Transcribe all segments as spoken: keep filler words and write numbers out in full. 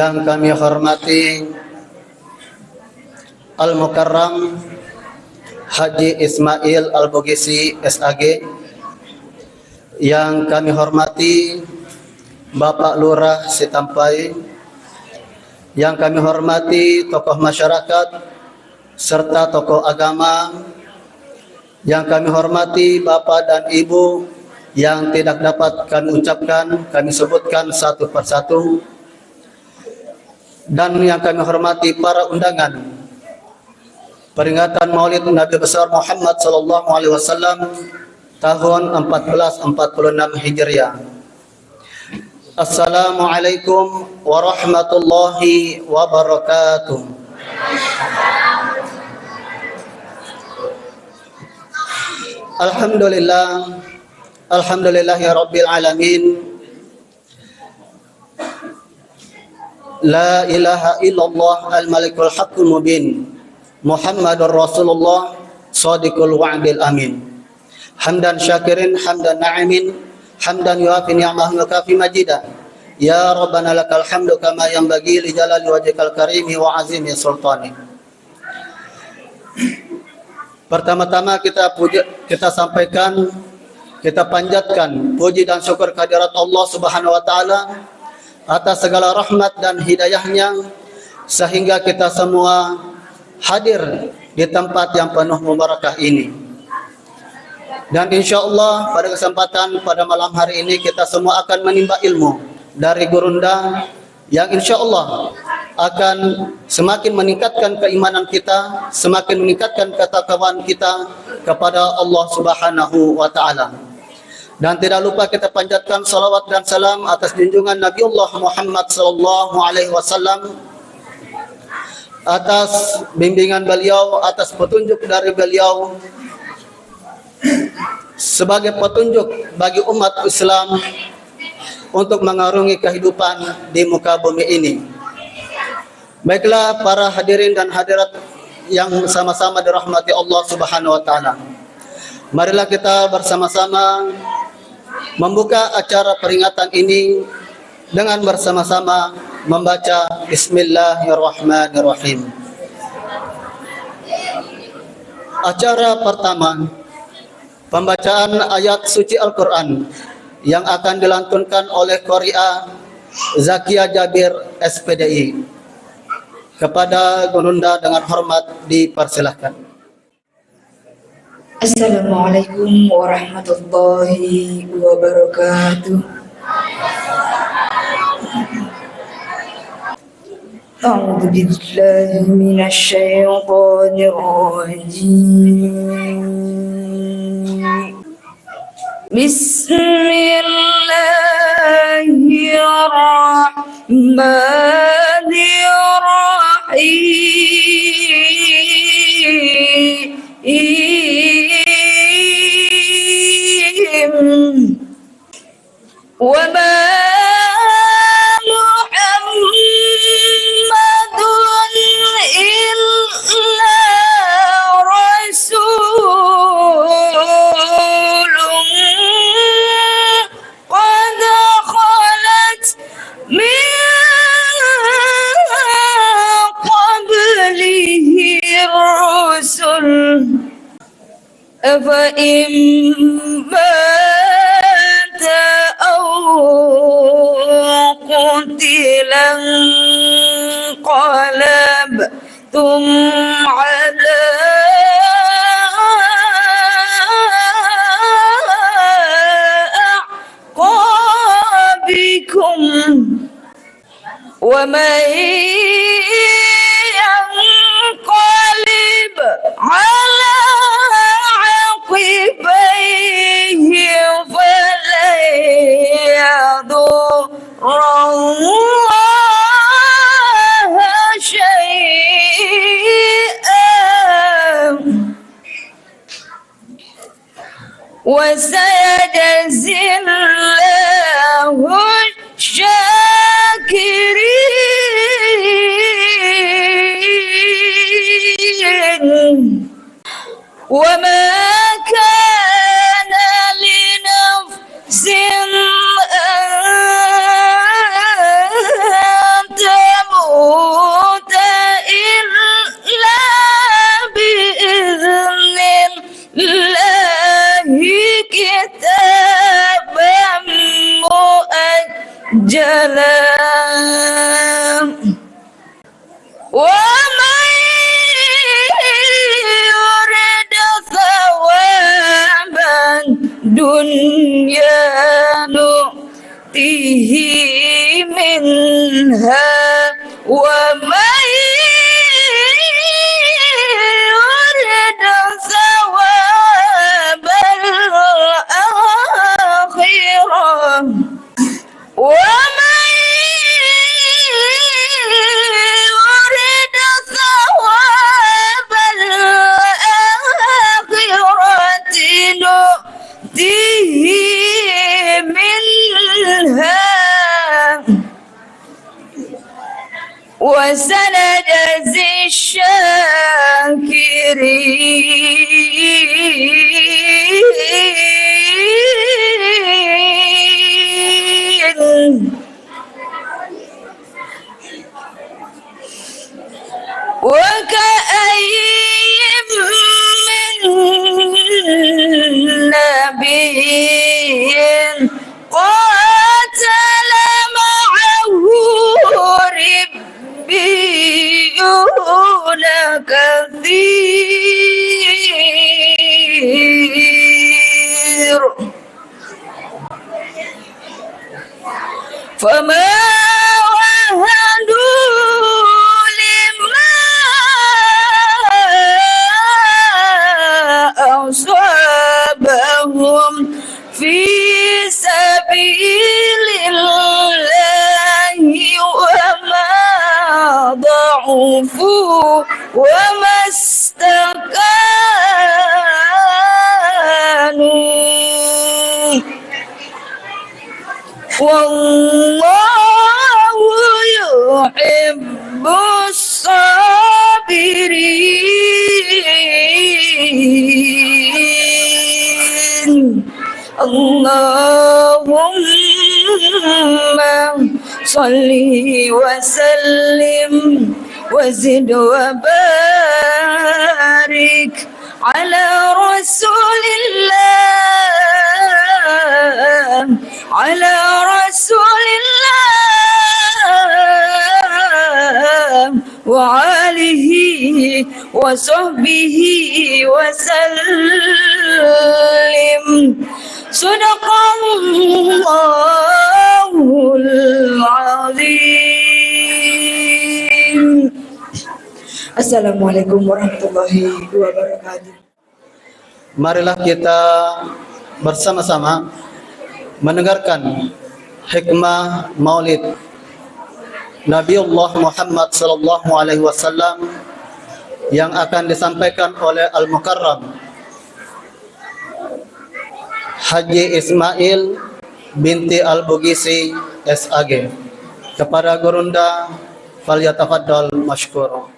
Yang kami hormati Al-Mukarram Haji Ismail Al-Bugisi, S A G. Yang kami hormati Bapak Lurah Sitampai. Yang kami hormati tokoh masyarakat serta tokoh agama. Yang kami hormati Bapak dan Ibu yang tidak dapat kami ucapkan, kami sebutkan satu persatu. Dan yang kami hormati para undangan peringatan Maulid Nabi Besar Muhammad sallallahu alaihi wasallam tahun empat belas empat puluh enam Hijriah. Assalamualaikum warahmatullahi wabarakatuh. Alhamdulillah, alhamdulillahi rabbil alamin. La ilaha illallah al-malikul haqqul mubin. Muhammadur Rasulullah sadiqul wa'dil amin. Hamdan syakirin, hamdan na'imin, hamdan yuafi ni'amahu wa yukafi majida. Ya Rabbana lakal hamdu kama yanbaghi li jalali wajhikal karimi wa azimi sultani. Pertama-tama kita puja, kita sampaikan, kita panjatkan puji dan syukur kehadirat Allah Subhanahu wa Ta'ala atas segala rahmat dan hidayahnya, sehingga kita semua hadir di tempat yang penuh mubarakah ini. Dan insya Allah pada kesempatan pada malam hari ini kita semua akan menimba ilmu dari Gurunda yang insya Allah akan semakin meningkatkan keimanan kita, semakin meningkatkan ketakwaan kita kepada Allah Subhanahu wa Ta'ala. Dan tidak lupa kita panjatkan salawat dan salam atas junjungan Nabiullah Muhammad sallallahu alaihi wasallam, atas bimbingan beliau, atas petunjuk dari beliau sebagai petunjuk bagi umat Islam untuk mengarungi kehidupan di muka bumi ini. Baiklah, para hadirin dan hadirat yang sama-sama dirahmati Allah Subhanahu wa Ta'ala, marilah kita bersama-sama membuka acara peringatan ini dengan bersama-sama membaca Bismillahirrahmanirrahim. Acara pertama, pembacaan ayat suci Al-Quran yang akan dilantunkan oleh Qori'ah Zakia Jabir, S P D I. Kepada Gurunda dengan hormat dipersilahkan. Assalamualaikum warahmatullahi wabarakatuh. أعوذ بالله من الشيطان الرجيم. بسم الله الرحمن الرحيم. وما محمد إلا رسول قد خلت من قبله الرسل أفإن مات أو قتل انقلبتم على أعقابكم ومن ينقلب على عقبيه فلن يضر الله شيئا وسيجزي الله الشاكرين وما كان لنفس أن ومن يرد ثواب الدنيا نؤته منها ومن يرد ثواب الآخرة ومن يرد ثواب الآخرة نؤته منها وسنجزي الشاكرين. وكأين من نبي قاتل معه ربيون كثير فما وهنوا لما أصابهم في سبيل الله وما ضعفوا وما استكانوا والله يحب الصابرين. اللهم صل وسلم وزد وبارك على رسول الله، على رسول الله وآله وصحبه وسلم. صدق الله العظيم. Assalamualaikum warahmatullahi wabarakatuh. Marilah kita bersama-sama mendengarkan hikmah Maulid Nabiullah Muhammad sallallahu alaihi wasallam yang akan disampaikan oleh Al-Mukarram Haji Ismail binti Al-Bugisi, S A G. Kepada Gurunda, falyatafaddal masykur.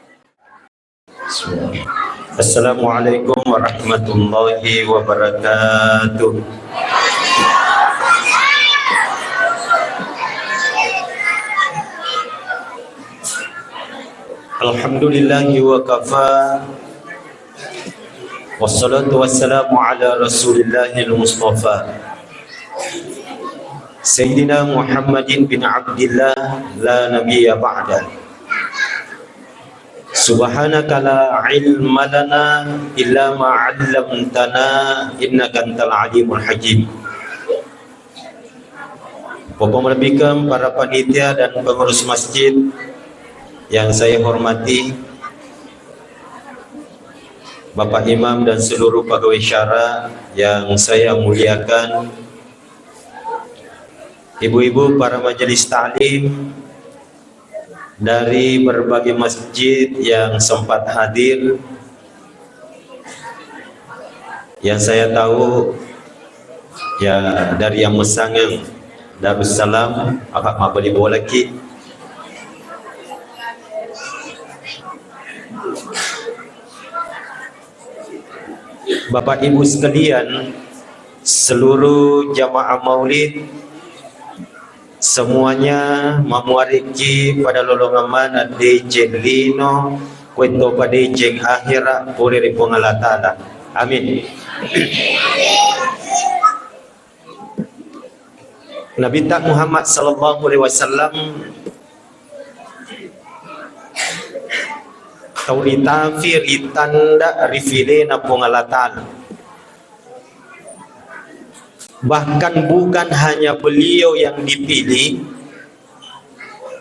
Assalamualaikum warahmatullahi wabarakatuh. Alhamdulillahi wa kafa. Wassalatu wassalamu ala Rasulillahil Mustafa. Sayyidina Muhammadin bin Abdillah la nabiyya ba'da. Subhanaka la ilma lana illa ma 'allamtana innaka antal alimul hakim. Bapak Murabbikam, para panitia dan pengurus masjid yang saya hormati, Bapak Imam dan seluruh pegawai syara yang saya muliakan, ibu-ibu para majelis taklim, dari berbagai masjid yang sempat hadir. Yang saya tahu, ya, dari yang Mesangeng Darussalam, Bapak mabeli bolaki. Bapak Ibu sekalian, seluruh jamaah Maulid, semuanya mamuariki pada lolongan mana deceng lino, kuetto pa deceng akhera pole ri Puang Allah Ta'ala. Amin. Nabitta Muhammad sallallahu alaihi wasallam tau ritafi ri tanda rifilena Puang Allah Ta'ala. Bahkan bukan hanya beliau yang dipilih,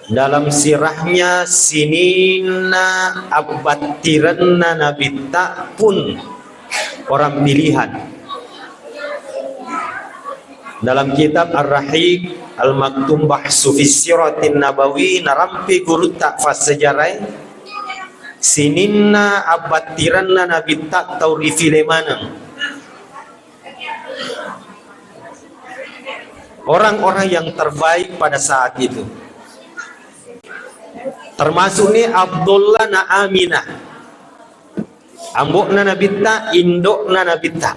dalam sirahnya sininna abbattirenna Nabitta pun orang pilihan. Dalam kitab Ar-Rahiq Al-Maktum Bahsu fi Siratin Nabawi, narampe gurutta fassejarae, sininna abbattirenna Nabitta tau rifile maneng. Orang-orang yang terbaik pada saat itu. Termasuk ni Abdullah na Aminah. Ambo'na Nabitta, indo'na Nabitta.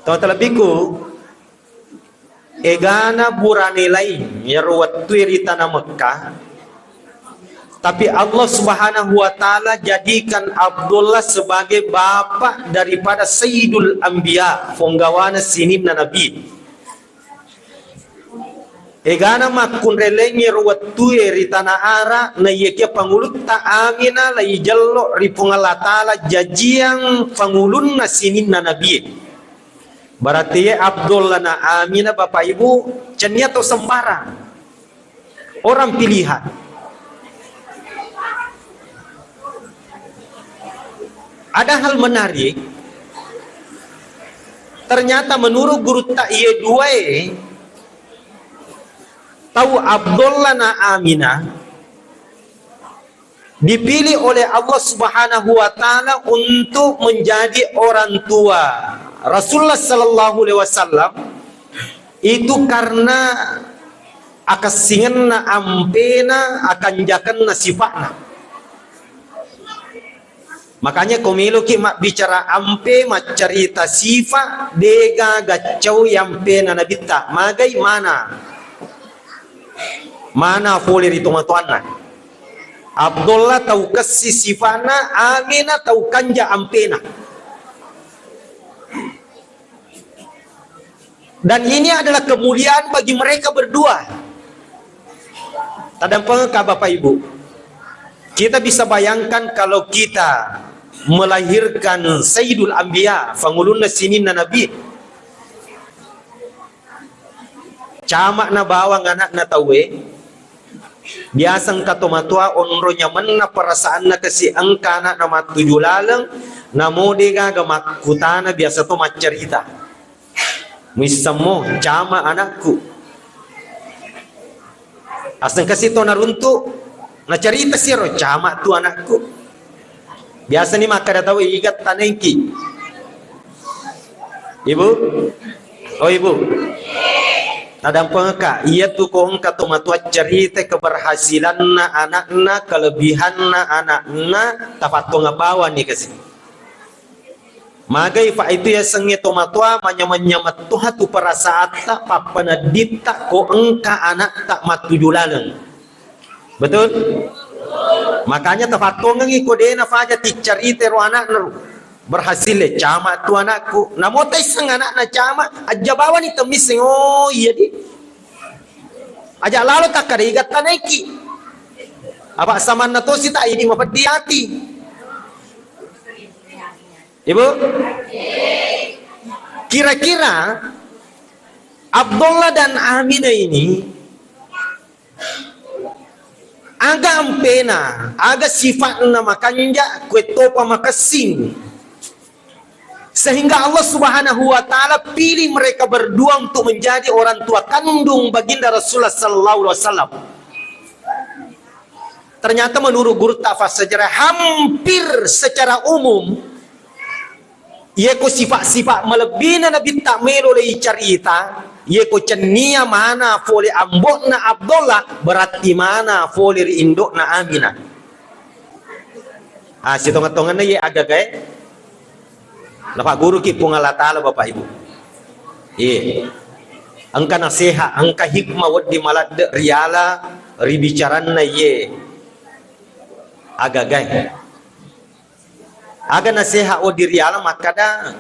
Tau talebbiku, egana burane laing iyaro wettue ri tana Mekkah, tapi Allah Subhanahu wa Ta'ala jadikan Abdullah sebagai bapak daripada Sayyidul Anbiya, ponggawana sininna Nabi. Egana makkunreleng iyaro wettue ri tana Ara, naiyakia pangulutta Amina laijello ri Puang Allah Ta'ala jajiang pangulunna sininna Nabie. Berarti ye Abdullah na Amina, Bapak Ibu, cennia to sembarang. Orang pilihan. Ada hal menarik, ternyata menurut gurutta iye duae, tau Abdullah na Aminah dipilih oleh Allah Subhanahu wa Ta'ala untuk menjadi orang tua Rasulullah sallallahu alaihi wasallam itu karena akessingenna ampena, akanjakenna sifa'na. Makanya ko meloki mabbicara ampe, maccarita sifa, dega gaccau yampena Nabitta, magai mana? Mana fole ri tomatoanna? Abdullah tau kessi sifana, Amina tau kanja ampena. Dan ini adalah kemuliaan bagi mereka berdua. Tadampengka Bapak Ibu, kita bisa bayangkan kalau kita melahirkan Sayyidul Anbiya, pangulunna sininna Nabi. Cama'na bawang anakna tauwe, biasa engka tomatoa onro nyamenna perasaanna kasi engka anakna mattuju laleng, namo degaga makkutana biasa to maccarita. Muissemmo, cama anakku. Aseng kasi to naruntu, nacarita siro, cama tu anakku. Biasani makkada tau, iga tanengki. Ibu? Oh, Ibu. Tadampengka, iya tu ko engka to matoa carita keberhasilanna anakna, kelebihanna anakna, tafattonga bawani kasi. Magai fa itu yasengnge tomatoa manyameng-nyameng toha tu perasaatta, pappanedditta ko engka anakta mattuju laleng. Betul? Makanya tafattongengi ko dena faja ticcarita ro anakna ro. Berhasil le, cama tu anakku. Namo taisseng anakna cama, ajja bawani temmisseng, oh iya di. Aja lalo takkada iga tanaiki. Apa samanna tosi ta idi mapeddi ati. Ibu? Kira-kira Abdullah dan Aminah ini aga ampena, aga sifatna makanja, kuetopa makessing. Sehingga Allah Subhanahu wa Ta'ala pilih mereka berdua untuk menjadi orang tua kandung Baginda Rasulullah sallallahu alaihi wasallam. Ternyata menurut gurutta fassajarah, hampir secara umum, yeko sifat-sifat malebbina Nabitta melo leicarita, yeko cennia mana fole ambo'na Abdullah, berarti mana fole ri indo'na Aminah. Ah, sitonga-tonganna ye agagae. Napagguruki Puang Allah Ta'ala, Bapak Ibu. Iye. Engka naseha, engka hikmah wedding maladde riala ribicaranna iye agagae. Aga naseha wedding riala makkada,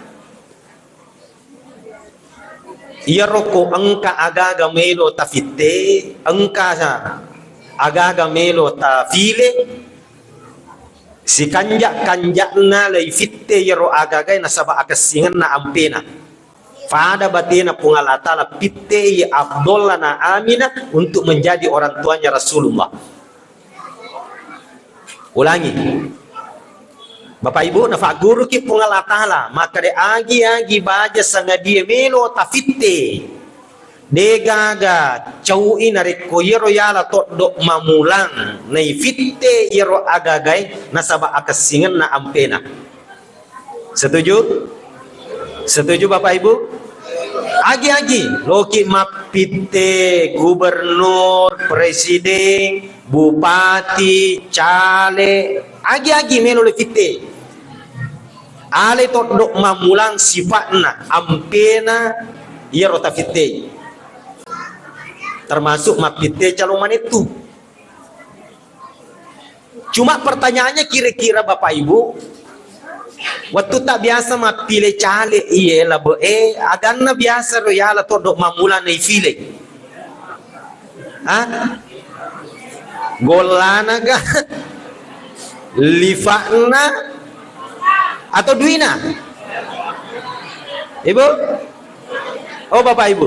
iyaro ko engka agaga melo tafitte, engka sa-, Aga-aga melo tafile, sikanja-kanja'na leifitte iyaro aga-agae nasaba akessingenna ampena. Fada batena Puang Allah Ta'ala pittei Abdullah na Aminah untuk menjadi orang tuanya Rasulullah. Ulangi. Bapak Ibu, nafagguruki Puang Allah Ta'ala, makkeda agi-agi baja sangadie melo tafitte. Degaga cau'i narekko iyaro yala toddo mamulang naifitte iyaro agagae nasaba akessingenna ampena. Setuju? Setuju Bapak Ibu? Agi-agi, loki mappitte gubernur, presiden, bupati, caleg, agi-agi melo le fitte. Ale toddo mamulang sifa'na, ampena iyaro tafittei. Termasuk mappitte calon manettu. Cuma pertanyaannya kira-kira Bapak Ibu, wettu ta biasa mappile caleg iye labe e, aganna biasa ro yala toddo mamulang naifile. Hah? Gollana ga? Lifa'na atau duina? Ibu? Oh, Bapak Ibu.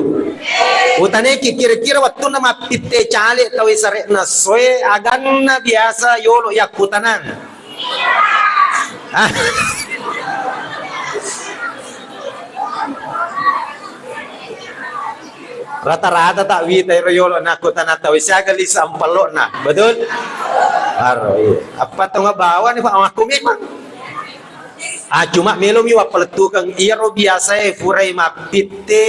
Utaneki kira-kira wettunna mappitte caleg tauwe sare'na soe, aganna biasa yolo yakkutanang? Ah. Rata-rata ta wita ero yolo nakkutanang tauwe siaga lisa ampelokna. Betul? Aro, iya. Apa tonga bawa ni Pak, aku memang. Ah, cuma melomi wappalettukeng iyaro biasae furai mappitte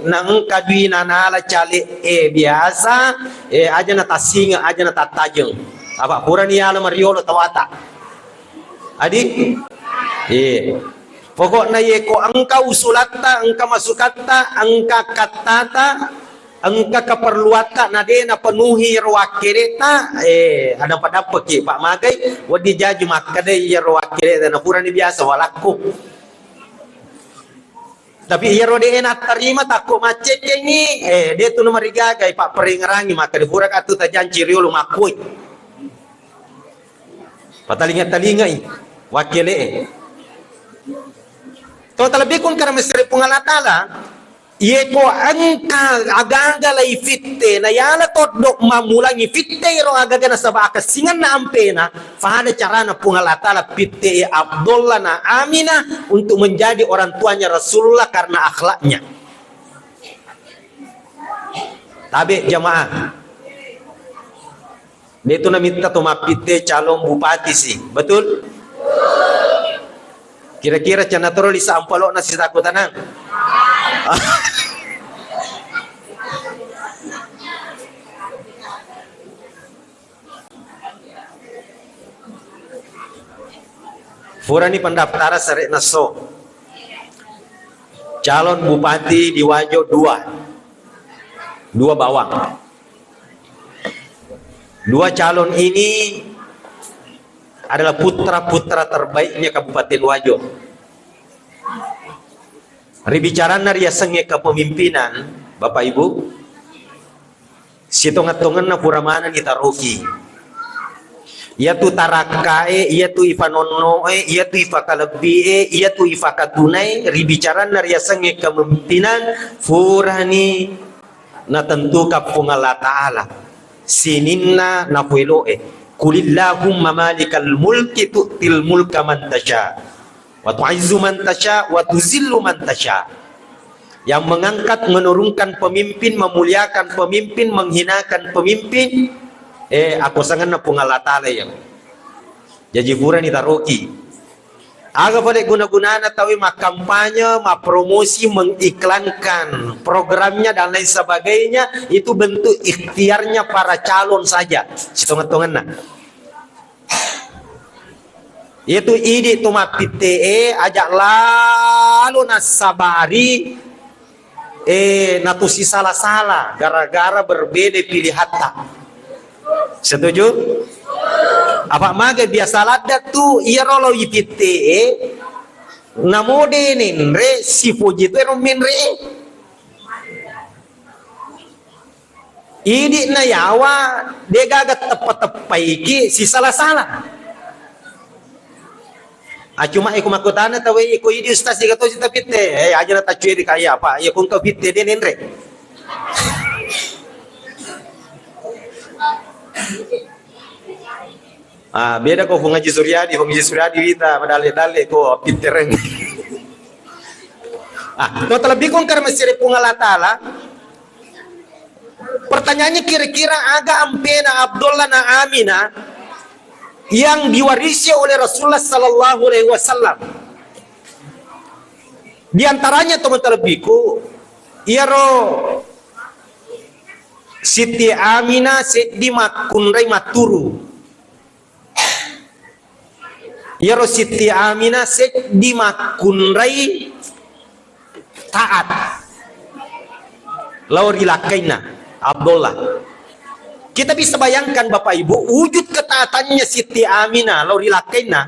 na engka duina nala caleg e biasa, eh, aja natassinge, aja natattajeng. Apa purani yala mariolo tawata. Adi? Eh. Pokokna yeko engka usulatta, engka masukatta, engka kattata, engka keperluatta na de napenuhi ro wakkeleta, eh, adappa-dappaki, Pak, magai, wedding jaji makkedai iyaro wakkeleta, na purani biasa walakku. Tapi iyaro de nattarima, takko maccekkengi, eh, de tu namarigagai, Pak, peringerangi, makkeda pura katu tajanci riolo makkui. Patalinga-talingai, wakkele e. To talebbi kun karena mesere Puang Allah Ta'ala, Yeko engka agaga laifitte, na yala toddo mammulangi fitte ero agaga nasaba akessingenna ampena, fada carana Puang Allah Ta'ala pitte Abdullah na Aminah untuk menjadi orang tuanya Rasulullah karena akhlaknya. Tabe jamaah. Detu namitta to mappitte calon bupati si, betul? Kira-kira cenna toro lisa ampalokna si takkutanang. Furani pendaftaran sare'na so. Calon bupati di Wajo dua. Dua bawang. Dua calon ini adalah putra-putra terbaiknya Kabupaten Wajo. Ribicaranna riasengnge kepemimpinan, Bapak Ibu, sitongeng-tongenna pura manenni taroki. Iyatu tarakkae, iyatu ipanonnoe, iyatu ifakalebbi'e, iyatu ifakatunae, ribicaranna riasengnge kepemimpinan, furani natentukan Puang Allah Ta'ala sininna nafuelo'e. Qulillahumma malikal mulki tu'til mulka man tasya, wa tu'izzu man tasya, wa tuzillu man tasya. Yang mengangkat, menurunkan pemimpin, memuliakan pemimpin, menghinakan pemimpin, eh, akuasangenna Puang Allah Ta'ala yang. Jaji furani taroki. Aga pale guna-gunana tauwe makkampanye, mapromosi, mengiklankan programnya dan lain sebagainya, itu bentuk ikhtiarnya para calon saja. Sitongeng-tongenna. Itu idi tu mappitte'e aja lalo nassabari eh, natusisala-sala gara-gara berbeda pilihatta. Setuju? Apa maga biasa ladda tu iyaro lo ipitte e, namode nenre sipoji tu ero menre e. Idi'na yawa, de'gaga teppa-teppaiki sisala-sala. Ah, cuma iko makkutana tauwe, iko idi ustaz, iga tosi tapitte. Eh, aja na taccueri kaya apa. Iya, ko engka pitte de' nenre. Ah, beda ko Fung Haji Suryadi, Fung Haji Suryadi wita madalle-dalle ko pittereng. Ah, to terlebih ko engka masiri Puang Allah Taala. Pertanyaannya, kira-kira aga ampena Abdullah na Aminah yang diwarisi oleh Rasulullah sallallahu alaihi wasallam? Di antaranya, teman terlebihku, iyaro Siti Aminah seddi makkunrai matturu. Iyaro Siti Aminah seddi makkunrai taat lao ri lakkainna Abdullah. Kita bisa bayangkan, Bapak Ibu, wujud ketaatannya Siti Aminah lao ri lakkainna.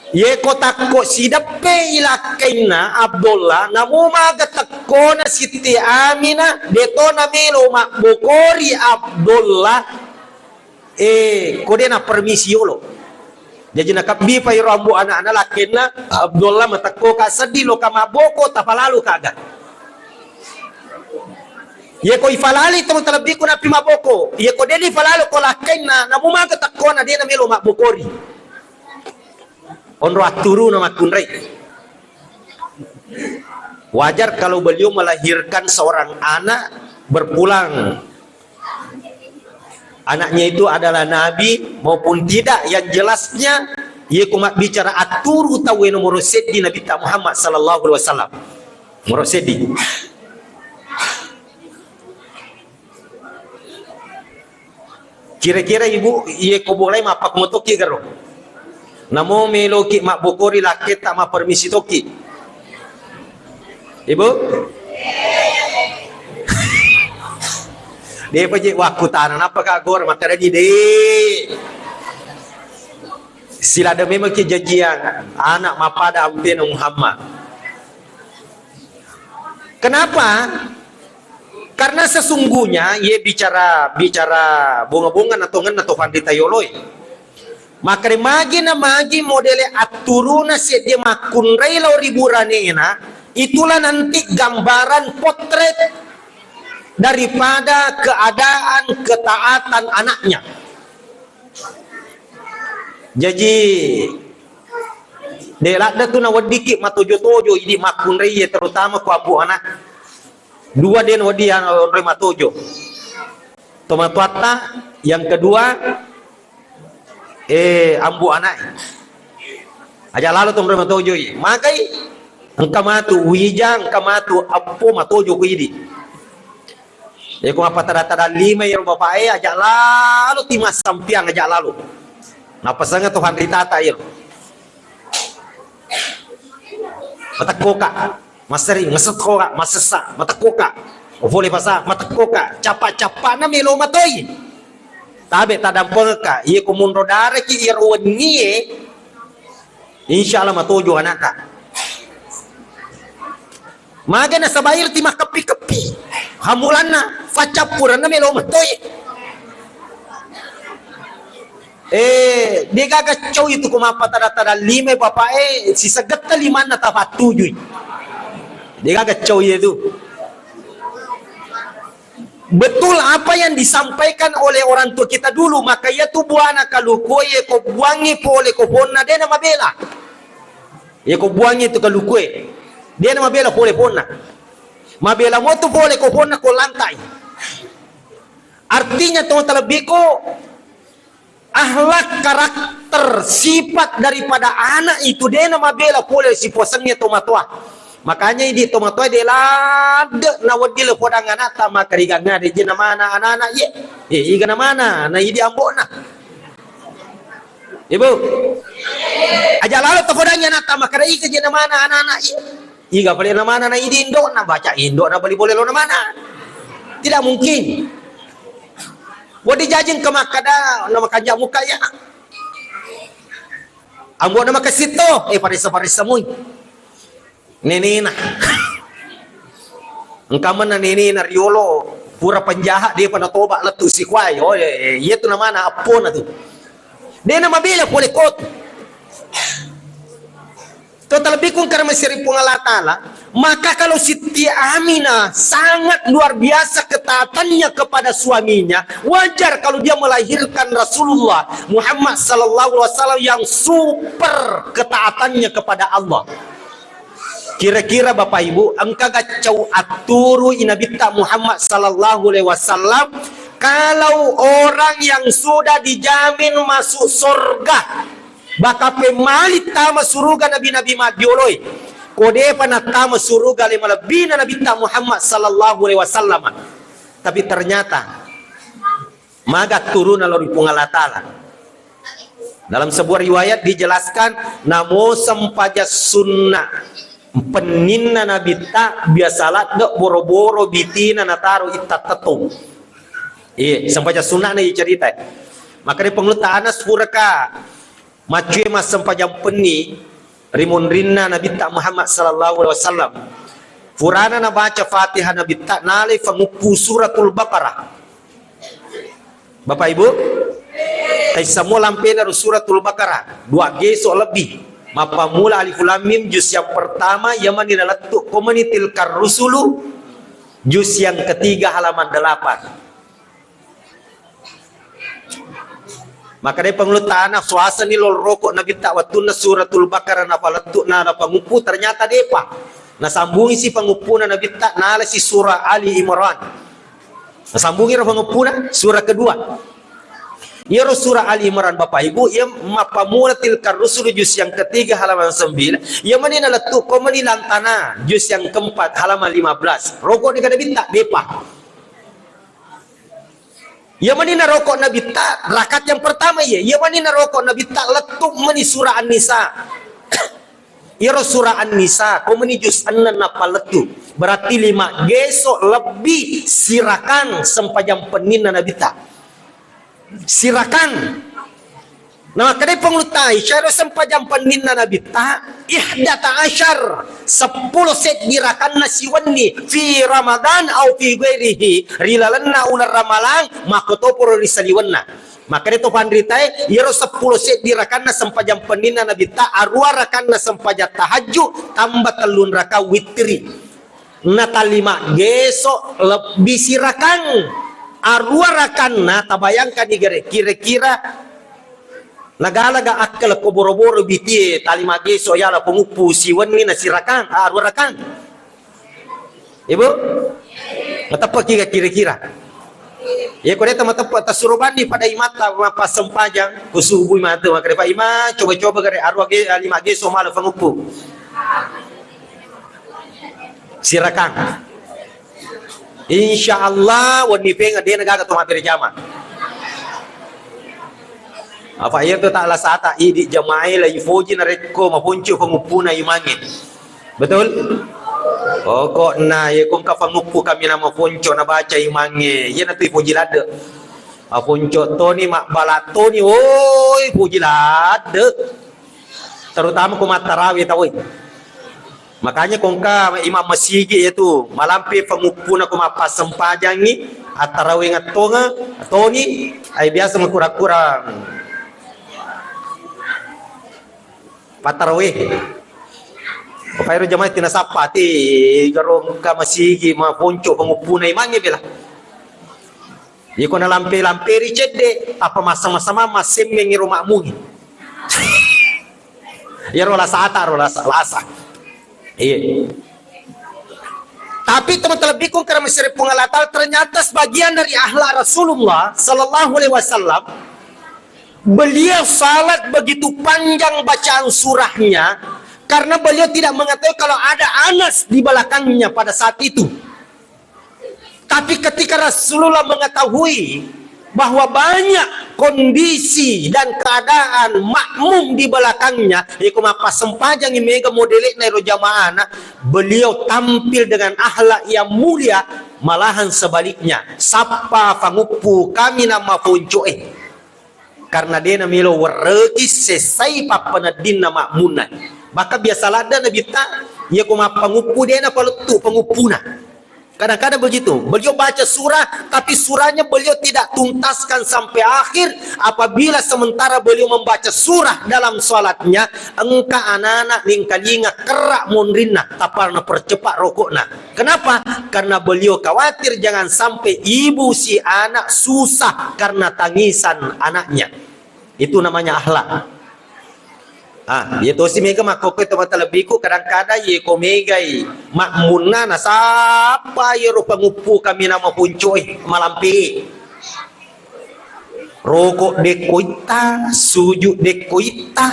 Yeko takko sideppe i lakkainna Abdullah, namu maga tekkona Siti Aminah, deto namelo mabbokori Abdullah, eh, ko de' na permisi yolo. Jaji nakabbipa iro ambo ana'na lakkainna Abdullah, matekkoka seddi loka mabboko, tapalalu kaga. Yeko ifalali, teman terlebihku, nappi mabboko. Yeko de' ifalali ko lakkainna, namu maga tekkona de' namelo mabbokori. Onro atturuna makkunrai. Wajar kalau beliau melahirkan seorang anak, berpulang anaknya itu adalah nabi maupun tidak, yang jelasnya, yeko mabbicara atturu tauwe, nomoro seddi Nabitta Muhammad sallallahu alaihi wasallam. Nomoro seddi. Kira-kira Ibu, iye ko bolai mappakmotoki garo? Namo meloki mabbokori lakketta, mappermisi tokki, Ibu? Depa je wakkutana, nappa ka gor makkedani de. Silada memang ki jajian anak mappada ampena Muhammad. Kenapa? Karena sesungguhnya, ye bicara, bicara bonga-bonga na tongenna to panrita yoloi. Maka magi na magi modele atturuna seddi makkunrai lao ri buranena, itulah nanti gambaran potret daripada keadaan ketaatan anaknya. Jaji, de ladde tu naweddiki matojo-tojo idi makkunrai, terutama ko ambo anak. Dua de nawedding onroi matojo. Tomatoatta, yang kedua, eh, ambo anak. Aja lalo tu onroi matojo i. Magai, engka matu wija, engka matu eppo matojo ko idi. Iyako mappatada-tada lima iyaro bapak e, aja lalo ti massampiang, aja lalo. Napasanga Tuhan ritata iyaro. Matekkoka, masseri, masekkoka, masessa, matekkoka. Ofole pasa, matekkoka. Cappa-cappana melo matoi. Tabe tadampengka, iyako monro dareki iyaro wennie, insya Allah matojo anakka. Maga nasaba iro ti makkeppi-keppi. Hamulanna, faccappurenna melo metoi. Eh, degaga cau itu ko mappatada-tada lima bapak e, sisegetta limanna tafattujui. Degaga cau itu. Betul apa yang disampaikan oleh orang tua kita dulu, maka iya tu buana kalukoe ko buangi pole ko ponna dena mabela. Iya ko buangi tu kalukoe, dena mabela pole ponna. Mabela mo tu pole ko ponna ko lantai. Artinya to talebiko akhlak, karakter, sifat daripada anak itu dena mabela pole sipuasengnge tomatoa. Makanya idi tomatoa de ladde nawedding le podang anakta makkarigangnga de je namana anak-anak ye. Eh, iga namana na idi ambokna. Ibu. Aja lalo to podangi anakta makkada iga je namana anak-anak ye. Iga pale namana na idi indokna, baca indokna bali boleh lo namana. Tidak mungkin. Wadi jajeng ke makkada nama kanja muka ya. Ambo nama kesito, eh, parisa-parisa mui. Nenena. Engka menna nenena riolo. Pura penjahat, depa natoba lettu sikuai. Oh, iya, iya, iya tu namana appona tu. De namabela pole kotu. To talebbiku karena masiri Puang Allah Ta'ala, maka kalau Siti Aminah sangat luar biasa ketaatannya kepada suaminya, wajar kalau dia melahirkan Rasulullah Muhammad sallallahu alaihi wasallam yang super ketaatannya kepada Allah. Kira-kira Bapak Ibu, engka gaccau atturui Nabitta Muhammad sallallahu alaihi wasallam, kalau orang yang sudah dijamin masuk surga, baka pemmali tama suruga nabi-nabi maddioloi, ko depa nattama suruga le malebbina Nabitta Muhammad sallallahu alaihi wasallam. Tapi ternyata maga turuna lao ri Puang Allah Ta'ala. Dalam sebuah riwayat dijelaskan, namo sempajang sunna penninna Nabitta biasa ladde boro-boro bitina nataro itta tettong. Iya, sempajang sunnana iya cerita. Makanya pengulutta Anas puraka maccue massempajang penni ri munrinna Nabitta Muhammad sallallahu alaihi wasallam. Purana nabaca Fatihah Nabitta, nalai fanguppu Suratul Baqarah. Bapak Ibu, taissamua lampena ro Suratul Baqarah, dua geso lebbi. Mappammula Alif Lam Mim juz yang pertama, yamani nalettu komani Tilkar Rusulu juz yang ketiga halaman delapan. Makkedai pangulutta Anas, suasani lolroko Nabitta wettunna Suratul Baqarah napalettu na napanguppu, ternyata depa. Nasambungisi panguppuna Nabitta, nalasi surah Ali Imran. Nasambungi ro panguppuna surah kedua. Iyaro surah Ali Imran, Bapak Ibu, iya mappammula Tilkar Rusulu juz yang ketiga halaman sembilan, iya mani nalettu komani lantana juz yang keempat halaman lima belas. Roko ni kada Nabitta, depa. Iya mani naroko Nabitta, rakaat yang pertama iya. Iya mani naroko Nabitta, lettu mani surah An-Nisa. Iyaro surah An-Nisa, ko mani juz enneng napallettu. Berarti lima geso lebbi sirakang sempajang penninna Nabitta. Sirakang. Namakkedai pangulutta Aisyah, ero sempajang penninna Nabitta, ihdata asyar, seppulo seddi rakanna siwenni, fi Ramadan au fi ghairihi, ri lalenna uleng Ramalang, makkotoparo ri saliwenna. Makkedai to panritae, iyaro seppulo seddi rakanna sempajang penninna Nabitta, arua rakanna sempajang tahajju, tamba tellung raka witri. Na talima geso lebbi sirakang. Arua rakanna, tabayangkani gare, kira-kira nagalaga akkalekko boro-boro bitie, talima geso yala penguppu siwenni na sirakang, arua rakang. Ibu? Mateppe'ki ga kira-kira? Iya, ko deta mateppe' tasuro banni pada imatta mappasempajang, ko subui matu makkeda, Pak Imam, coba-coba gare arua ge-, lima geso mala penguppu. Sirakang. Insya Allah wenni penga dena gaga to mabbere jama. Apa iya to ta lasata idi jamae la ifoji narekko maponco penguppuna imange. Betul? Pokokna iya ko engka penguppu kami na maponco nabaca imange. Iya natu ifoji ladde. Maponco toni, mabbala toni, woi, ifoji ladde. Terutama ko mattarawe tawwe. Makanya ko engka imam masigi iya tu, malampe penguppuna ko mappassempajangngi, attaraweng attonga, toni, ai biasa makura-kura pattarawe. Apa ero jamaah tina sappa ati, garo engka masigi maponco penguppuna imangnge bela. Iko nalampe-lamperi cedde, apa massama-sama massemmeng iro makmungi. Iyaro lasata, ro lasa, lasa. Iya. Tapi teman terlebih kung karena masih Puang Allah Ta'ala, ternyata sebagian dari akhlak Rasulullah sallallahu alaihi wasallam, beliau salat begitu panjang bacaan surahnya karena beliau tidak mengetahui kalau ada Anas di belakangnya pada saat itu. Tapi ketika Rasulullah mengetahui bahwa banyak kondisi dan keadaan makmum di belakangnya, iko mappasempajangi mega modele'na ero jamaahna, beliau tampil dengan akhlak yang mulia, malahan sebaliknya, sappa panguppu kami na maponco'e. Karena de namelo werreki sessai pappeneddinna makmunna. Maka biasa ladde Nabitta, iya ko mappanguppu de napalettu panguppuna. Kadang-kadang begitu, beliau baca surah, tapi surahnya beliau tidak tuntaskan sampai akhir. Apabila sementara beliau membaca surah dalam salatnya, engka anak-anak ningkalinga kerrak monrinna, tapalna percepat rokokna. Kenapa? Karena beliau khawatir jangan sampai ibu si anak susah karena tangisan anaknya. Itu namanya akhlak. Ah, iya tosi mega makkokkoe to mata lebbiku, kadang-kadang ye ko megai makmunna nasappa yero panguppu kami nama puncoe malampe. Rokok dekko itta, sujud dekko itta.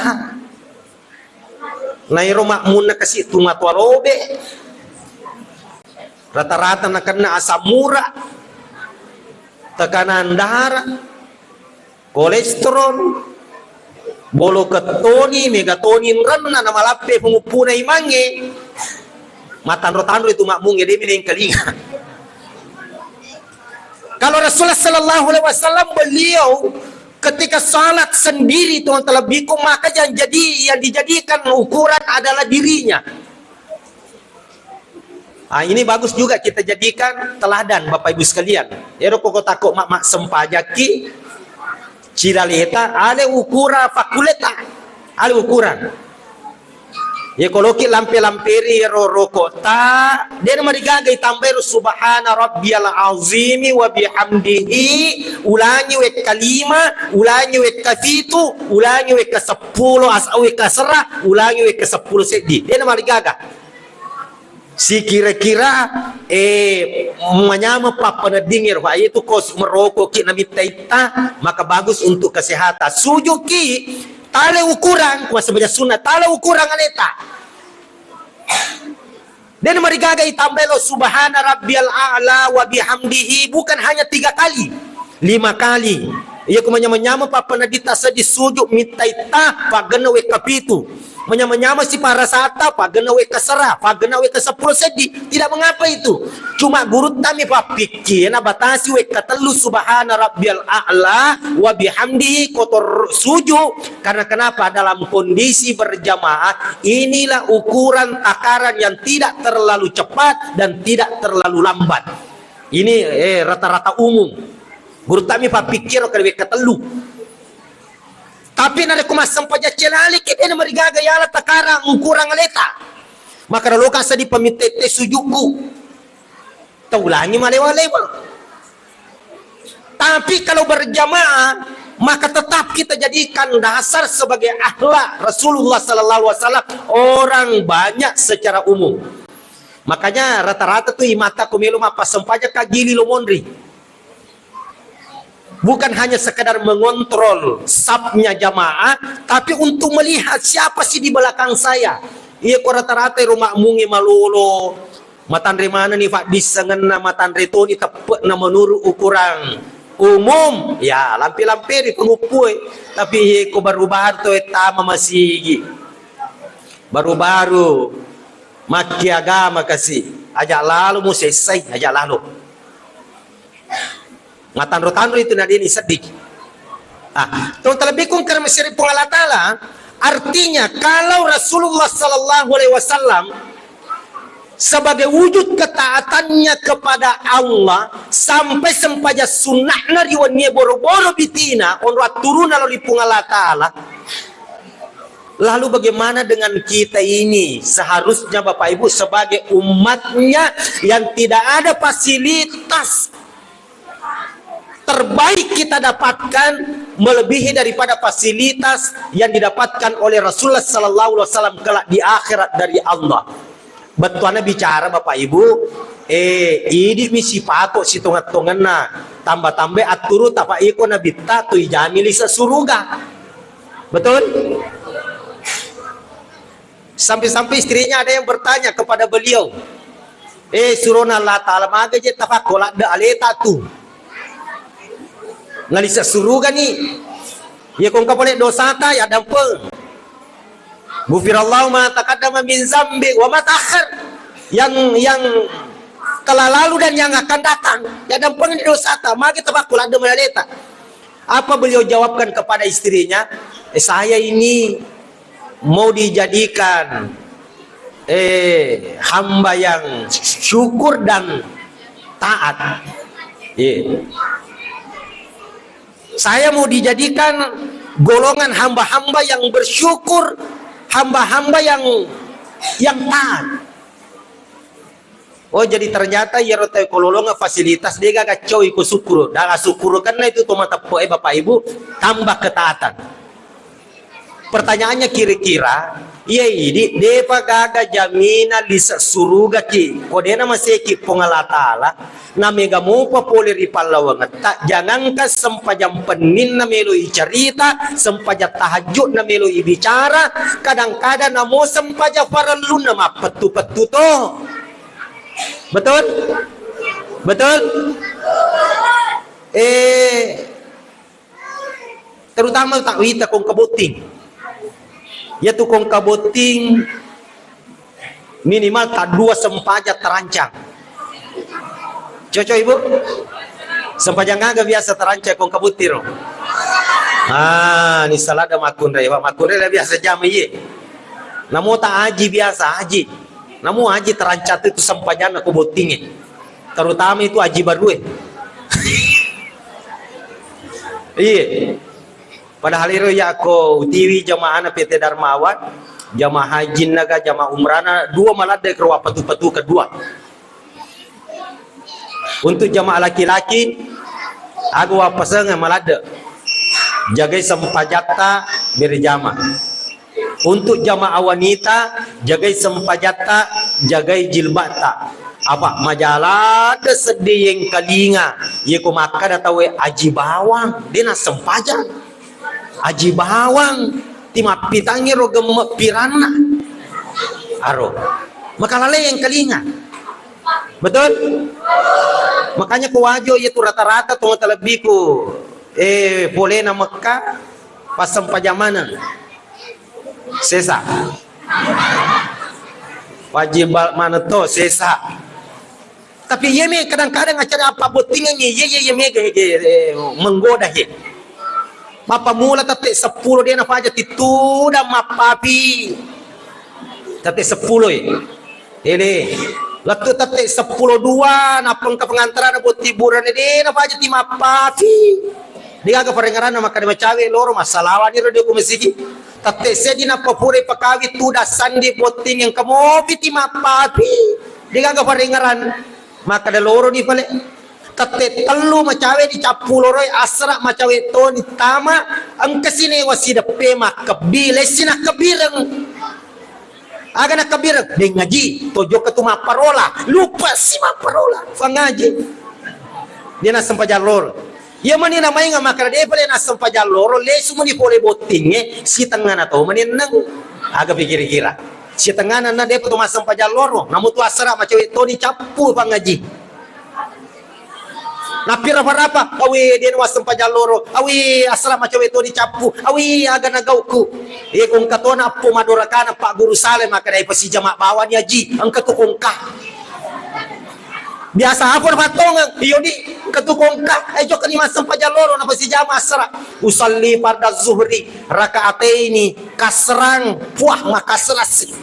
Na ero makmunna kasi tu matoa lobe. Rata-rata nakenna asam urat, tekanan darah, kolesterol, bolo kettoni, megatoni renna na malappe penguppuna imangnge. Matanro-tanro itu makmungnge, demi nengkalinga. Kalau Rasulullah sallallahu alaihi wasallam, beliau ketika salat sendiri, tuan terlebihku, maka yang jadi, yang dijadikan ukuran adalah dirinya. Ah, ini bagus juga kita jadikan teladan, Bapak Ibu sekalian. Ero koko tako mak-mak sempajakki, ciraleta, ale ukura fakuleta, ale ukuran. Ye koloki lampe-lamperi ro rokota, dena marigaga itambai ro subhana rabbiyal azimi wa bihamdihi, ulangi wekka lima, ulangi wekka fitu, ulangi wekka seppulo, as-, wekka sera, ulangi wekka seppulo seddi. Dena marigaga. Sikira-kira, eh, manyameng pappeneddingnge ro, fa, iyetu ko merokokki namitta itta, maka bagus untuk kesehatan. Sujuki, tale ukurang, kuasa baca sunnah, tale ukurang aleta. Dan marigaga itambai lo subhana rabbiyal a'la wa bihamdihi, bukan hanya tiga kali, lima kali. Iya ku manyameng-nyameng pappeneddita seddi sujud mitta itta, paggenna wekka pitu. Manyameng-nyameng si parasata, paggenna wekka sera, paggenna wekka seppulo seddi. Tidak mengapa itu. Cuma gurutta mi pappikkirna batasi wekka tellu subhana rabbiyal a'la wa bihamdihi kotor sujud. Karena kenapa? Dalam kondisi berjamaah, inilah ukuran takaran yang tidak terlalu cepat dan tidak terlalu lambat. Ini, eh, rata-rata umum. Gurutta mi pappikkirna wekka tellu. Tapi narekko massempajang cenaliki, dena marigaga yala takarang ukurang aleta. Maka naloka seddi pamittette sujukku. Taulangi malewa-lewa. Tapi kalau berjamaah, maka tetap kita jadikan dasar sebagai akhlak Rasulullah sallallahu alaihi wasallam orang banyak secara umum. Makanya rata-rata tuh imata ko melo mappassempajang kagili lo monri. Bukan hanya sekedar mengontrol safnya jamaah, tapi untuk melihat siapa sih di belakang saya. Iya ko rata-rata ro makmungnge malolo, matanre manenni faddissengenna, matanre toni teppe'na menurut ukuran umum. Ya, lampe-lampe ri penguppue. Tapi iya ko baru-baru to tama masigi. Baru-baru makki agama kasi. Aja lalo musessai, aja lalo. Matanro-tanro itu nadini sedih. Ah, terlebih kung karena masih Puang Allah Ta'ala, artinya kalau Rasulullah sallallahu alaihi wasallam sebagai wujud ketaatannya kepada Allah sampai sempajang sunnahna ri wennie boro-boro bitina, onro atturuna lo ri Puang Allah Ta'ala. Lalu bagaimana dengan kita ini? Seharusnya Bapak Ibu sebagai umatnya yang tidak ada fasilitas terbaik kita dapatkan melebihi daripada fasilitas yang didapatkan oleh Rasulullah sallallahu alaihi wasallam kelak di akhirat dari Allah. Bettuanna bicara Bapak Ibu, eh, idi mi sipato sitongeng-tongenna, tambah-tambah atturu tapa iko nabitta tu ijami lise suruga. Betul? Sampai-sampai istrinya ada yang bertanya kepada beliau, "Eh, surona Allah Ta'ala, maga je tafakko ladde aleta tu? Ngalisa suruga ni. Ya kongka pole dosata, ya dampeng. Ghufirallahu ma taqaddama min zambi wa ma ta'akhkhar." Yang, yang telah lalu dan yang akan datang, ya dampeng di dosata, maga tafakko ladde aleta. Apa beliau jawabkan kepada istrinya? "Eh, saya ini mau dijadikan, eh, hamba yang syukur dan Taat. Iya. Saya mau dijadikan golongan hamba-hamba yang bersyukur, hamba-hamba yang, yang taat. Oh, jadi ternyata iyaro tau ko lolongeng fasilitas de gaga coy ko sukkuru. Daga sukkuru kenna itu to mateppe'e, Bapak Ibu, tambah ketaatan. Pertanyaannya kira-kira, iya idi, depa gaga jaminan lise' suruga ki, ko dena maseki Puang Allah Ta'ala, na mega mopa pole ri pallawangetta, jangankan sempajang penninna melo icarita, sempajang tahajudna melo ibicara, kadang-kadang namo sempajang farellunna mappettu-pettu to. Betul? Betul? Eh, terutama tak wita kongka botting. Yatu kongka botting minimal tak dua sempajang terancang. Cocok, Ibu? Sempajang aga biasa terancang kongka botting ro? Ah, ni salada makkunrai, Pak. Makkunrai biasa jam iye. Namo tak aji biasa, aji. Namo aji terancang itu sempajanna ko bottingnge. Terutama itu aji barue. Iya. Padahal iro ya ko utiwi jamaahna P T Darmawan, jamaah hajinna ga, jamaah umrahna, dua maladde ke ruang patu-patu kedua. Untuk jamaah laki-laki, aga wappasengeng maladde. Jagai sempajatta berjamaah. Untuk jamaah wanita, jagai sempajatta, jagai jilbabta. Apa majaladde seddi yengkalinga, yeko makkada tauwe aji bawang, de nassempajang. Aji bawang, timappitangngi ro gemme' piranna. Aro. Makalalai yengkalinga. Betul? Makanya ko wajo iya tu rata-rata to matalebbiku, eh, polena Mekka, passempajang maneng. Sesa. Wajib ba-, maneng to, sesa. Tapi iya me kadang-kadang acara apa bottingengngi, iya, iya, iya, mega, mega, eh, menggoda, he. Mappamula tette seppulo de nafaja tittudang mappapi. Tette seppulo, eh. Ele, lettu tette seppulo dua, nappa engka pengantarana botting burane de nafaja ti mappapi. Degaga parengngeranna makkeda macawe loro, massalawani ro de ko masigi. Tette seddi nappa pura ipakawi tudang sandi botting engka mopi ti mappapi. Degaga parengngeran. Makkeda loroni pale. Tette tellu macawe dicappu loroi, assara macawe toni tama, engka sinewa sideppe makkebbi, lessi nakkebbireng. Aga nakkebbireng? Deng ngaji, tojokka tu mapparola, lupa si mapparola, fangaji. Dia nassempajang loro. Iya mani namainga makkeda depa le nassempajang loro, lesu mani pole bottingnge, sitengngana to mani enneng. Aga pikir-kira. Sitengngana na depa to massempajang loro, namu tu assara macawe toni cappu fangaji. Nappirapa-rapa, awi, de nawassempajang loro, awi, assara macawe to dicappu, awi, aga nagauku. Iye, kongka tona appo madorakana Pak Guru Saleh, makkeda ipasijama bawani aji, engka tu kongka. Biasa apa nafattongeng, iyo di, engka tu kongka, eh, jokka ni massempajang loro, napasijama assara. Usalli farda zuhri, rakaataini, kasrang, puah, makasrasi.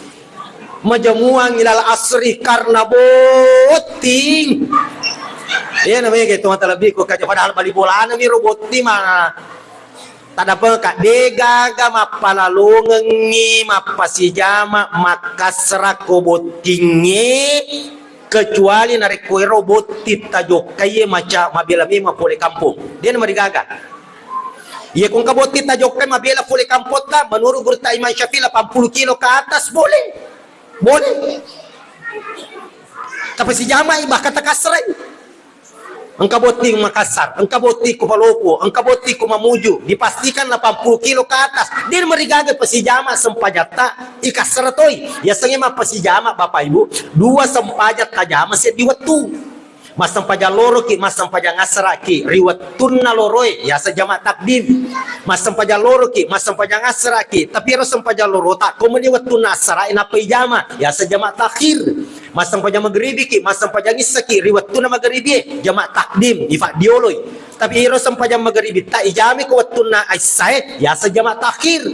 Majamuang ilal asri karena botting. Iya namanya gitu mata lebih ku kaca padahal bali bolana mi ro botting mana. Tadapa ka degaga mappalalongengi mappasijama makasra ko bottingnge kecuali narekko ero botting tajokkai maca mabela memang pole kampong. Dia nama digaga. Iya, ko engka botting tajokkai mabela pole kampotta, menurut gurutta Imam Syafi'i delapan puluh kilo ke atas boleh. Boleh. Tapasijamai, bahkan takassarai. Engka botting Makassar, engka botting ko Palopo, engka botting ko Mamuju, dipastikan delapan puluh kilo ke atas. Dia merigaga pasijama sempajatta, ikassara toi. Yasengnge mappasijama, Bapak Ibu, dua sempajang tajama seddi wettu. Massempajang loroki, massempajang assaraki, ri wettunna loroe, yaseng jama takdim. Massempajang loroki, massempajang assaraki, tapi ero sempajang lorota, ko meni wettunna assarae nappa ijama, yaseng jama takhir. Massempajang magribiki, massempajang issaki, ri wettunna magribie, jama takdim, ifaddioloi. Tapi ero sempajang magribitta, ijami ko wettunna issae, yaseng jama takhir.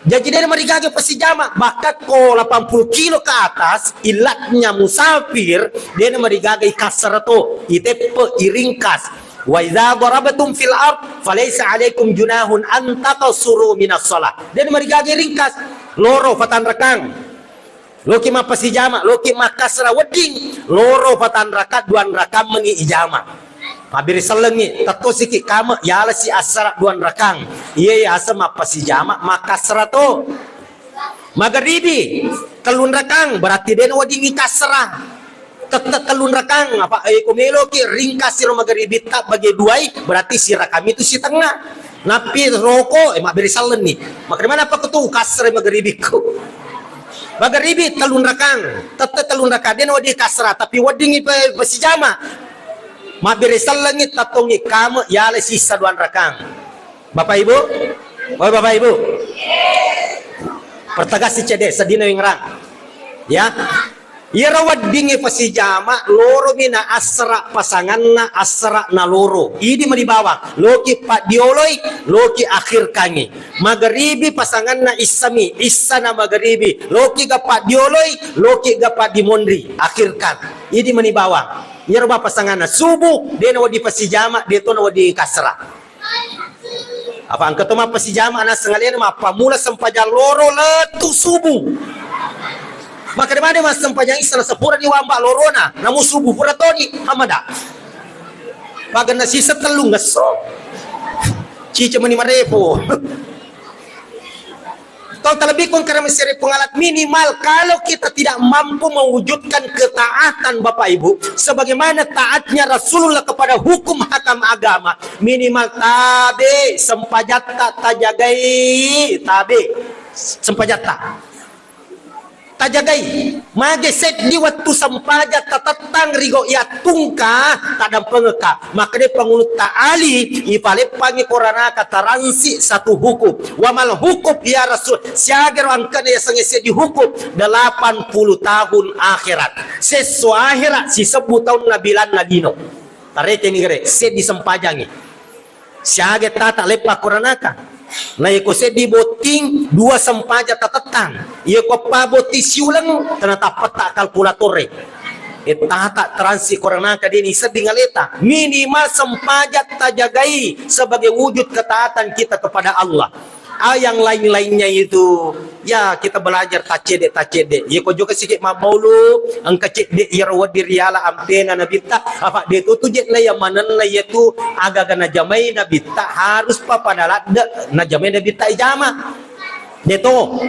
Jaji, de' namarigaga pasijama, bahkan ko delapan puluh kilo ke atas, ilatnya musafir, de' namarigaga ikassara to, iteppe, iringkas. Wa idza darabtum fil ard, falaysa alaikum junahun an taqsuru minas shalah. De' namarigaga iringkas, loro fatanrakang. Loki mappasijama, loki makkassara wedding, loro fatanraka, duanrakang meni ijama. Mabbere sellengngi, tettosiki kame, yalasi assara duanrakang. Iye yaseng mappasijama, makkassara to. Magaribi, tellunrakang, berarti de' naweddingngi kassara. Tette tellunrakang, apa, eh, ko meloki ringkasiro magaribitta bage duai, berarti sirakami tu sitengnga. Nappi roko, eh, mabbere sellenni. Makanya mana apa kutu kassara magaribikku. Magaribi tellunrakang, tette tellunrakang, de' nawedding kassara, tapi weddingngi pe-, pasijama. Mabbere sellengngi, tettongngi kame, yala sissa duanrakang. Bapak Ibu? Oh, Bapak Ibu? Pertegas si cede, sedina wingrang. Ya. Iyaro weddingnge pasijama, loromi na assara pasanganna, assara na loro. Idi mani bawang, loki paddioloi, loki akhirkangi. Magaribi pasanganna issami, issa na magaribi, loki ga paddioloi, loki ga paddimonri, akhirkan. Idi mani bawang. Iyaro ba pasanganna subuh, de' nawedding pasijama, de' to nawedding kassara. Apa engka to mappasijama naseng alena mappamula sempajang loro lettu subuh. Maka de' made massempajang isya naseng pura diwambak lorona, namu subuh pura toni, hamada. Pagenna sisa tellung ngesso. Cica meni marepo. Tau terlebih kon karena mesere pengalat minimal kalau kita tidak mampu mewujudkan ketaatan Bapak Ibu sebagaimana taatnya Rasulullah kepada hukum hakam agama, minimal tabe sempajatta tajagai, tabe sempajatta tajagai. Mage seddi wettu sempajatta tettang rigo yattungka tadampengeka. Makkeda Pangulutta Ali, ipaleppangi koranaka taransi satu hukum. Wa mal hukum ya Rasul? Siagero angkana yasengnge seddi hukum? Delapan puluh tahun akhirat. Sesso akhirat sisebbu taunna bilanna lino. Tarekeni gere, seddi sempajangi. Siaga tata leppa koranaka. Na iko seddi botting, dua sempaja tatettang. Iko pa botting siuleng, tena tappetta kalkulatore. E tata transi koranaka deni sedding aleta. Minimal sempaja tajagai sebagai wujud ketaatan kita kepada Allah. Ah, yang lain-lainnya itu, ya, kita belajar tacedde-tacedde. Ye ko jokka siki mabbaulu, engka cedde iyaro wedding riala ampena Nabitta, apa de tu tu je na ya manenna ya tu aga-aga najamai Nabitta harus pa pada ladde najamai Nabitta ijama. De to.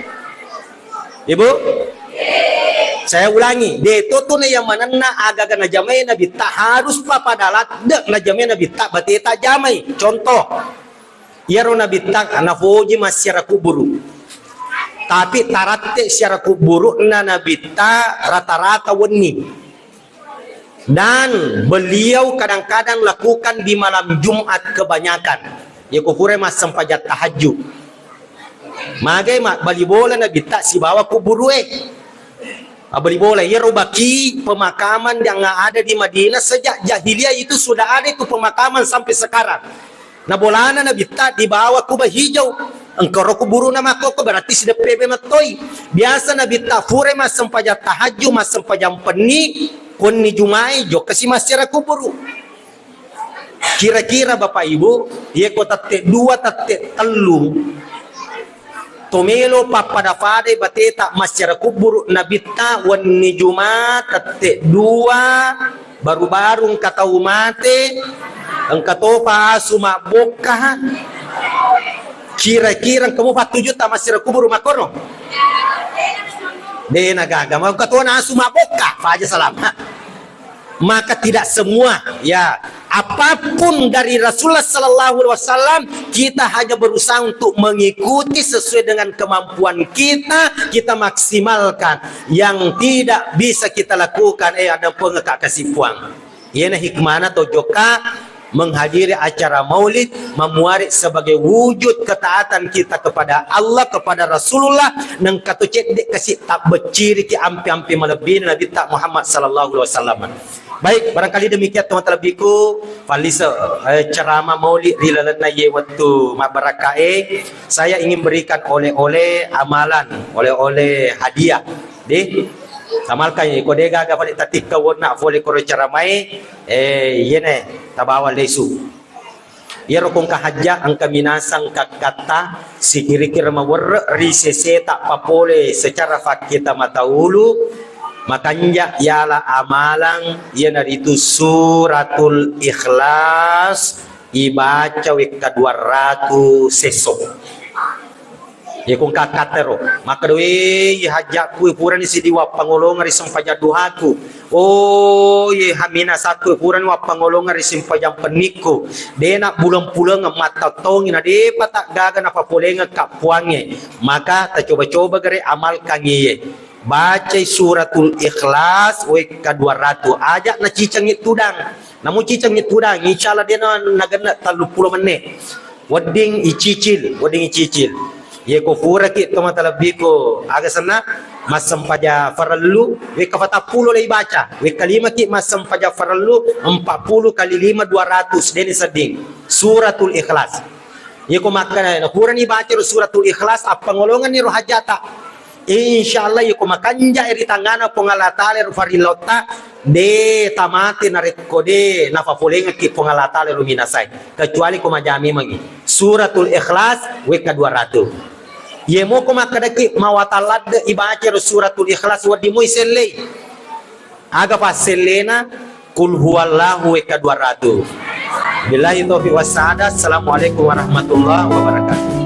Ibu? Saya ulangi, de to tu na ya manenna aga-aga najamai Nabitta harus pa pada ladde najamai Nabitta bateta jamai. Contoh, iyaro Nabitta nafoji massiara kuburu. Tapi taratte siara kuburu'na Nabitta rata-rata wenni. Dan beliau kadang-kadang lakukan di malam Jumat kebanyakan. Yako pura massempajang tahajud. Magai mabbali bola Nabitta sibawa kuburue. Abbali bola, iyaro Baqi pemakaman yang ada di Madinah sejak jahiliyah itu sudah ada itu pemakaman sampai sekarang. Na bolana Nabitta dibawa ku Bahijau. Engka ro kuburu'na makkokko berarti sideppe be mattoi. Biasa Nabitta fure massempajang tahajud, massempajang penni, konni Jumai, jokka si massiara kuburu. Kira-kira Bapak Ibu, yeko tette dua, tette tellu, to melo pappada-padai bateta massiara kuburu Nabitta wenni Juma tette dua, baru-baru engka tau mate, engka topa asu mabbokka, kira-kira engka mo pattuju ta massiara kuburu makkono? De na gaga, ma engka tona asu mabbokka, faja salama. Maka tidak semua, ya, apapun dari Rasulullah sallallahu alaihi wasallam, kita hanya berusaha untuk mengikuti sesuai dengan kemampuan kita, kita maksimalkan. Yang tidak bisa kita lakukan, eh, ada pengekak kasih puang. Iyana hikmana to jokka menghadiri acara maulid, mamuare sebagai wujud ketaatan kita kepada Allah, kepada Rasulullah, nengka to cedde kasi tabbecciriki ampe-ampe malebbina Nabitta Muhammad sallallahu alaihi wasallam. Baik, barangkali demikian teman terlebihku, fallise, eh, ceramah maulid ri lalenna ye wettu mabbarakkae. Saya ingin berikan oleh-oleh amalan, oleh-oleh hadiah. Deh, tamalkan ye, ko de gaga fale tatikka wonna fole koro ceramae, eh, yene tabawa lesu. Iyaro kongka hajja engka minasang kakkatta sikiri-kiri mawerre ri seseta papole secara fakketa mataulu, makanja yala amalang iyanaritu Suratul Ikhlas ibaca wekka dua ratu sesso. Ye kongka kattero, makkeda, "We, ye hajjakku, purani sidi wappangolongeng ri sempajang duhaku. Oh, ye haminasakku, purani wappangolongeng ri sempajang pennikku. De nabbuleng-pulengeng, mattattongi, na depa taggaga napafolengeng kappuangnge." Maka tacoba-coba gare amalkangngi ye. Bacai Suratul Ikhlas wekka dua ratu. Aja nacicengngi tudang. Namu cicengngi tudang, insya Allah de na-, nagenna telluppulo menne. Wedding icicil, wedding icicil. Ye ko puraki to matalebbiku, aga senna? Massempaja farellu, wekka patappulo le ibaca. Wekka limaki massempaja farellu, empat puluh kali lima, dua ratus, deni sedding. Suratul Ikhlas. Ye ko makkeda, na purani baca ro Suratul Ikhlas, appangolongenni ro hajjata. Insya Allah, ye ko makanja ri tangngana Puang Allah Taala ro farillatta, de tamate narekko de nafafolengekki Puang Allah Taala ro minasai. Kecuali ko maja memangngi. Suratul Ikhlas, wekka dua ratu. Ye moko makkedaki mawatang ladde ibaca ro Suratul Ikhlas, wedding moi sellei. Aga passellena, Qul huwallahu wekka dua ratu. Billahi taufiq wassa'adah. Assalamualaikum warahmatullahi wabarakatuh.